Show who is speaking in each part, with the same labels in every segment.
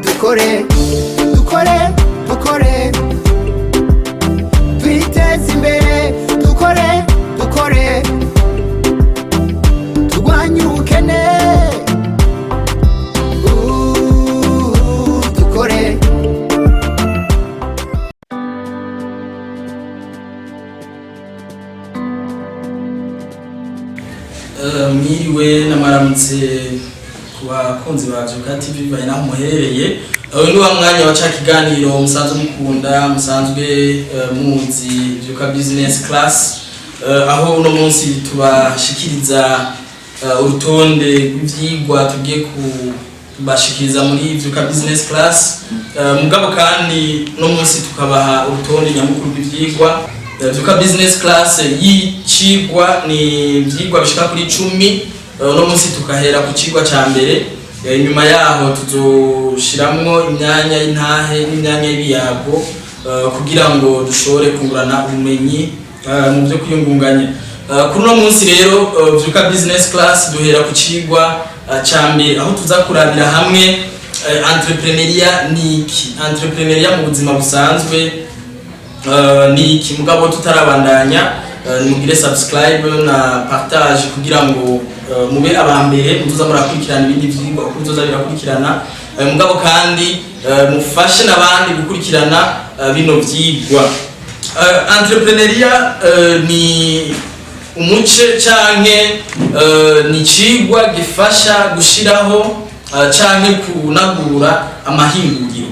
Speaker 1: Dukore, dukore, dukore, twiteze imbere. Dukore, dukore, turwanye ubukene. Dukore.
Speaker 2: Mwiriwe n'amaramutse ku bakunzi ba Vyuka TV bivanye naho muherereye. Uyu ni wa mwanya wa ca kiganiro musanzwe mukunda, musanzwe muzi, Vyuka Business Class, aho uno munsi tubashikiriza urutonde rw'ivyigwa tugiye kubashikiriza muri Vyuka Business Class. Mugabo kandi uno munsi tukabaha urutonde nyamukuru rw'ivyigwa. Vyuka Business Class y'icigwa ni ivyigwa bishika kuri 10. Uno munsi tukahera ku cigwa ca mbere. Inyuma yaho tuzoshiramwo imyanya y'intahe n'imyanya y'ibiyago, kugira ngo dushobore kungurana ubumenyi mu byo kwiyungunganya. Kuri uno munsi rero, Vyuka Business Class duhera ku cigwa ca mbere, aho tuza kurabira hamwe entrepreneuriat ni iki, entrepreneuriat mu buzima busanzwe ni iki. Mugabo tutarabandanya, nimugire subscribe na partage kugira ngo mube aba mbere muzoza murakurikirana ibindi vyigwa uko bizoza birakurikirana. Mugabo kandi mufashe n'abandi gukurikirana bino vyigwa. Entrepreneuriat ni umuce canke ni icigwa gifasha gushiraho canke kunagura amahinguriro.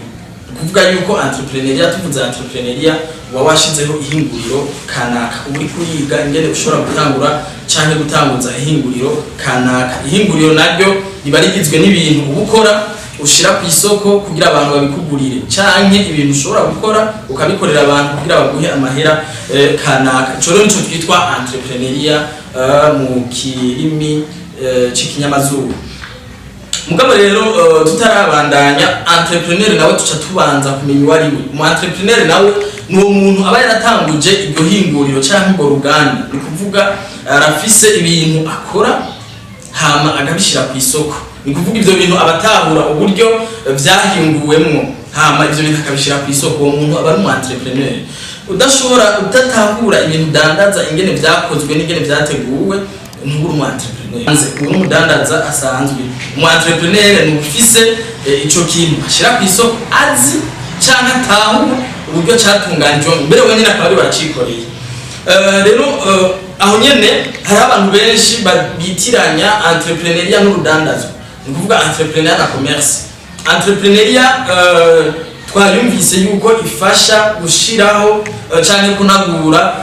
Speaker 2: Kuvuga yuko entrepreneuriat, tuvuze entrepreneuriat, uba washizeho ihinguriro kanaka, uba uri kuriga ingene ushobora gutangura canke gutanguza ihinguriro kanaka. Ihinguriro naryo riba rigizwe n'ibintu uba ukora ushira ku isoko kugira abantu babikugurire, canke ibintu ushobora gukora ukabikorera abantu kugira baguhe amahera kanaka. Ico rero nico twitwa entrepreneuriat mu kirimi c'ikinyamazuru. Mugabo rero tutarabandanya, entrepreneur nawe tuca tubanza kumenya uwo ari we. Umu entrepreneur nawe ni uwo muntu aba yaratanguje iryo hinguriro canke urwo ruganda. Ni kuvuga arafise ibintu akora hama akabishira ku isoko. Ni kuvuga ivyo bintu abatahura uburyo vyahinguwemwo, hama ivyo bintu akabishira ku isoko. Uwo muntu aba ari umu entrepreneur. Udashobora, udatahura ibintu udandaza ingene vyakozwe n'ingene vyateguwe, ntubura umu entrepreneur. Ubu n'umudandaza asanzwe. Umu entrepreneur ni ufise ico kintu ashira ku isoko, azi canke atahura uburyo catunganijwe mbere, wenyine akaba ari waracikoreye. Rero aho nyene hariho abantu benshi bitiranya entrepreneuriat n'urudandazwa, ni ukuvuga entrepreneuriat na commerce. Entrepreneuriat twayumvise yuko ifasha gushiraho canke kunagura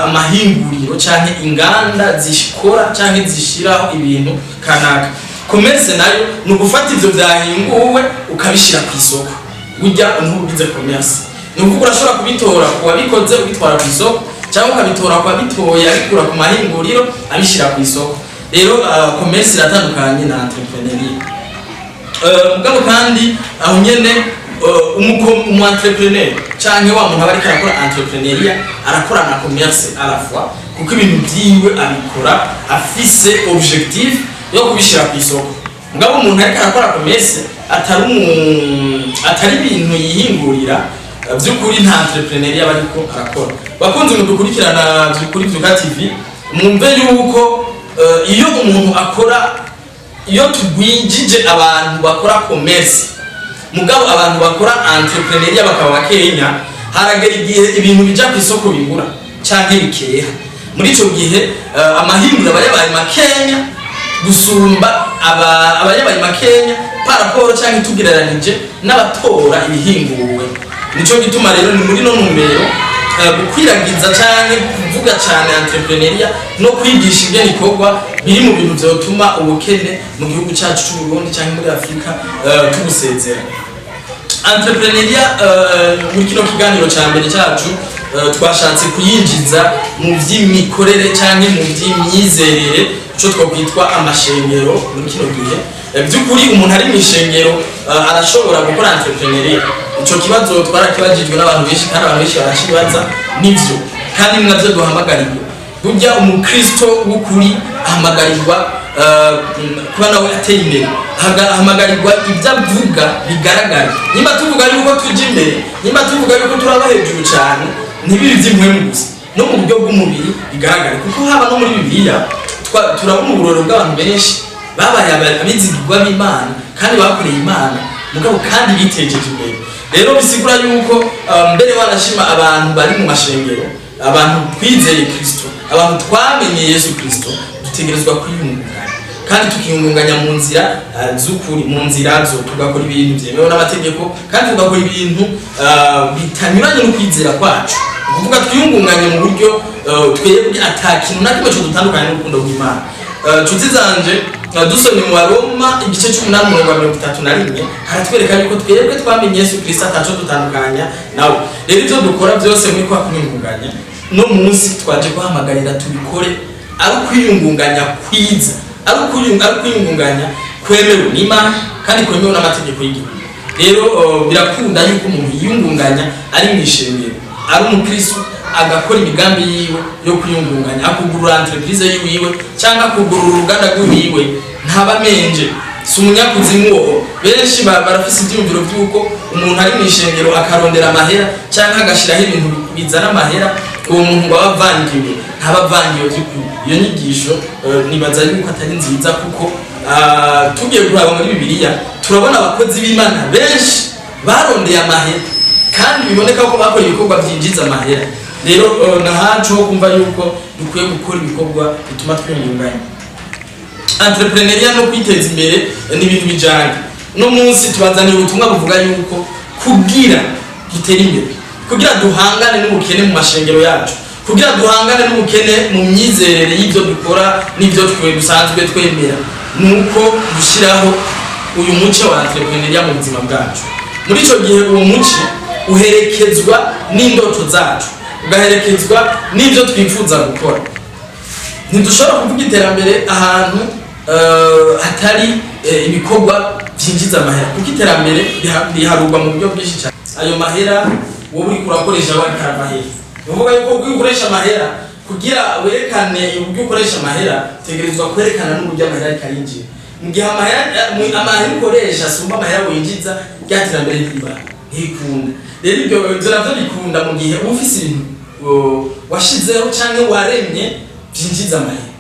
Speaker 2: amahinguriro canke inganda zikora canke zishiraho ibintu kanaka. Commerce nayo ni ugufata ivyo vyahinguwe ukabishira ku isoko. Burya ntubigize commerce, ni ukuvuga urashobora kubitora ku wabikoze ubitwara ku isoko, cyangwa ukabitora ku wabitoye abikura ku mahinguriro abishyira ku isoko. Rero commerce iratandukanye na entrepreneuriat. Mugabo kandi aho nyene, umu entrepreneur canke wa muntu aba ariko arakora entrepreneuriat arakora na commerce à la fois, kuko ibintu vyiwe abikora afise objectif yo kubishira ku isoko. Mugabo umuntu ariko arakora commerce atari ibintu yihingurira, vy'ukuri nta entrepreneuriat aba ariko arakora. Bakunzi mudukurikirana kuri Vyuka TV, mwumve yuko iyo umuntu akora, iyo tugwijije abantu bakora commerce mugabo abantu bakora entrepreneuriat bakaba bakenya, haragera igihe ibintu bija ku isoko bibura canke bikeha. Muri ico gihe amahinguriro aba yabaye makenya gusumba aba yabaye makenya par rapport canke tugereranije n'abatora ibihinguwe. Nico gituma rero ni muri no ntumbero. Gukwiragiza canke kuvuga cane entrepreneuriat no kwigisha ingene ikorwa biri mu bintu vyotuma ubukene mu gihugu cacu c'u Burundi canke muri Afrika tubusezera. Entrepreneuriat, muri kino kiganiro ca mbere cacu, twashatse kuyinjiza mu vy'imikorere canke mu vy'imyizerere, ico twokwitwa amashengero muri kino gihe. Vy'ukuri umuntu ari mw'ishengero arashobora gukora entrepreneuriat? Ico kibazo twarakibajijwe n'abantu benshi, kandi abantu benshi baracibaza. Nivyo, kandi ni navyo duhamagarirwa. Burya umukristo w'ukuri ahamagarirwa kuba nawe ateye imbere. Ahamagarirwa ibyo avuga bigaragara. Nimba tuvuga yuko tuja imbere, nimba tuvuga yuko turaba hejuru cyane, ntibibe iby'impwemu gusa, no mu buryo bw'umubiri bigaragare. Kuko haba no muri Bibiliya turabona uburoro bw'abantu benshi babaye abizigirwa b'Imana kandi bakoreye Imana, mugabo kandi bitejeje imbere. Rero bisigura yuko mbere wanashima abantu bari mu mashengero, abantu twizeye Kristo, abantu twamenye Yesu Kristo, dutegerezwa kwiyungunganya, kandi tukiyungunganya mu nzira z'ukuri, mu nzira zo tugakora ibintu byemewe n'amategeko, kandi tugakora ibintu bitanyuranye no kwizera kwacu. Ni ukuvuga twiyungunganye mu buryo twebwe ata kintu na kimwe codutandukanye n'urukundo rw'Imana. Nshuti zanje, dusomye mu Baroma igice c'umunani, umurongo wa 31, haratwereka yuko twebwe twamenye Yesu Kristo ataco dutandukanya nawe. Rero ivyo dukora byose muri kwa kwiyungunganya, no munsi twaje guhamagarira tubikore ari ukwiyungunganya kwiza, ari ukwiyungunganya kwemewe n'Imana kandi kwemewe n'amategeko y'igihugu. Rero birakunda yuko umuntu yiyungunganya ari mu ishengero, ari umukristo, agakora imigambi yiwe yo kwiyungunganya, akugurura entreprise yiwiwe cyangwa akugurura uruganda rw'iwiwe, ntaba amenje, si umunyakuzimu. Uwo benshi barafise ivyiyumviro vy'uko umuntu ari mu ishengero akarondera amahera cyangwa agashiraho ibintu bizana amahera, uwo muntu ngo aba avangiwe. Ntaba avangiwe vy'ukuri. Iyo nyigisho nibaza yuko atari nziza, kuko tugiye kuraba muri Bibiliya turabona abakozi b'Imana benshi barondeye amahera, kandi biboneka ko bakora ibikorwa byinjiza amahera. Rero nahacu ho kumva yuko dukwiye gukora ibikorwa bituma twiyungunganya. Entrepreneuriat no kwiteza imbere ni ibintu bijanye. No munsi tubazaniye ubutumwa buvuga yuko kugira dutere imbere, kugira duhangane n'ubukene mu mashengero yacu, kugira duhangane n'ubukene mu myizerere y'ibyo dukora n'ibyo twe dusanzwe twemera, nuko gushyiraho uyu muce wa entrepreneuriat mu buzima bwacu. Muri icyo gihe uwo muce uherekezwa n'indoto zacu, ugaherekezwa n'ibyo twifuza gukora. Ntidushobora kuvuga iterambere ahantu hatari ibikorwa byinjiza amahera, kuko iterambere riharurwa mu buryo bwinshi cyane. Ayo mahera wowe uriko urakoresha bariko aravahera. Ni ukuvuga yuko uburyo ukoresha amahera, kugira werekane uburyo ukoresha amahera, utegerezwa kwerekana n'uburyo amahera ariko arinjira. Mu gihe amahera ukoresha asumba amahera winjiza, rya terambere riba ntirikunda. Rero ibyo navyo bikunda mu gihe uba ufise ibintu washizeho canke waremye vyinjiza amahera,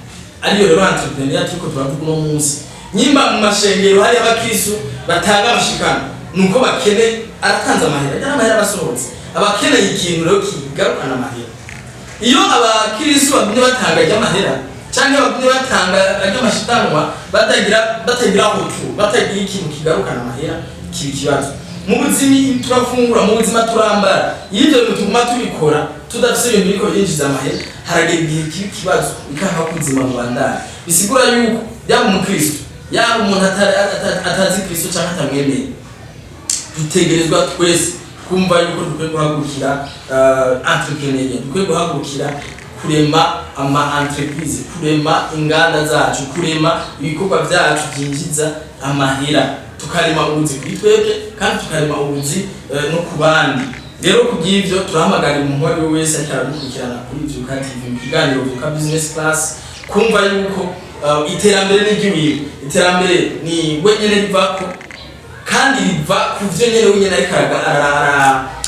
Speaker 2: ariyo rero entrepreneur turiko turavuga uno munsi. Nyimba mu mashengero hari abakristo batanga amashikano, nuko bakene aratanze amahera, ajya amahera abasohotse, abakeneye ikintu rero kigarukana amahera. Iyo abakristo bagumye batanga ajya amahera canke bagumye batanga ajya amashitanwa, batagira hotu, batagira ikintu kigarukana amahera, kiba ikibazo. Mu buzima turafungura, mu buzima turambara. Iyo ibyo bintu tuguma tubikora tudafise ibintu biriko byinjiza amahera, haragera igihe kiba ikibazo, bikanka ko ubuzima bubandanya. Bisigura yuko yaba umukristo, yaba umuntu atazi Kristo canke atamwemeye, dutegerezwa twese kumva yuko dukwiye guhagurukira entrepreneuriat, dukwiye guhagurukira kurema ama entreprise, kurema inganda zacu, kurema ibikorwa byacu byinjiza amahera, tukarema ubuzi kuri twebwe kandi tukarema ubuzi no ku bandi. Rero kubw'ivyo turahamagarira umuntu uwo ari we wese ariko aradukurikirana kuri Vyuka TV mu kiganiro Vyuka Business Class kumva yuko iterambere ni ry'iwiwe, iterambere ni wenyene rivako, kandi riva ku vyo nyene wenyene ariko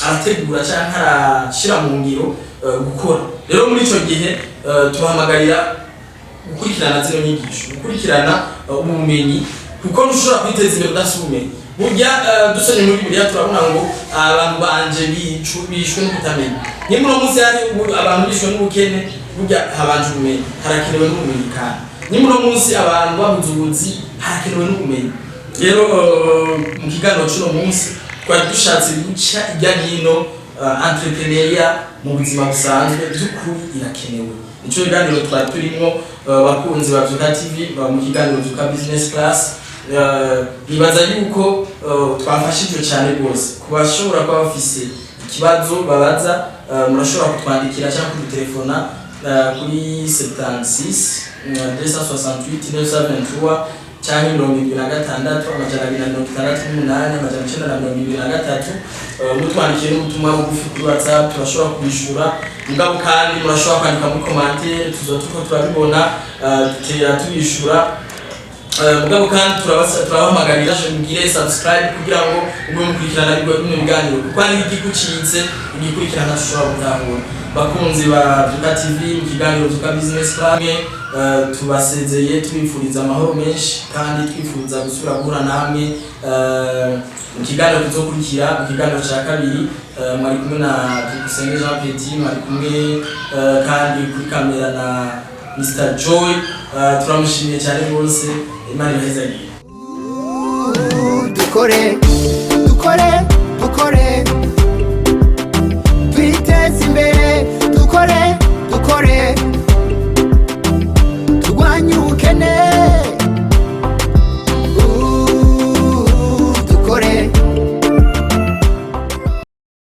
Speaker 2: arategura canke arashira mu ngiro gukora. Rero muri ico gihe tubahamagarira gukurikirana zino nyigisho, gukurikirana ubumenyi, kuko ntushobora kwiteza imbere udafise ubumenyi. Burya dusomye muri Bibiliya turabona ngo abantu banje bishwe no kutamenya. Nimba uno munsi hari abantu bishwe n'ubukene, burya habanje ubumenyi, harakenewe n'ubumenyi. Kandi nimba uno munsi abantu babuze ubuzi, harakenewe n'ubumenyi. Rero mu kiganiro c'uno munsi twari dushatse guca irya nino. Entrepreneuriat mu buzima busanzwe by'ukuri irakenewe. Nico kiganiro twari turimo, bakunzi ba Vyuka TV, ba mu kiganiro Vyuka Business Class. Nibaza yuko twafashijwe cyane rwose. Ku bashobora kuba bafise ikibazo babaza, murashobora kutwandikira cyangwa kudutelefona kuri 76 268 923 cyangwa 76 268 923. Mutwandikiye n'ubutumwa bugufi kuri WhatsApp, turashobora kubishura. Mugabo kandi murashobora kwandika muri commentaire, tuzoba turiko turabibona, dutera tubishura. Mugabo kandi turabahamagarira mugire subscribe kugira ngo ube mukurikirana bino biganiro, kuko hari igikucitse igikurikirana tushobora gutahura. Bakunzi ba Vyuka TV, mu kiganiro Vyuka Business Club, tubasezeye tubifuriza amahoro menshi kandi twifuza gusubira guhura namwe mu kiganiro kizokurikira, mu kiganiro cya kabiri. Mwari kumwe na Byukusenge Jean Petit, mwari kumwe kandi kuri kamera na Mr Joy. Turamushimiye cyane rwose. Imana ibahezagire.
Speaker 1: Dukore, dukore, dukore.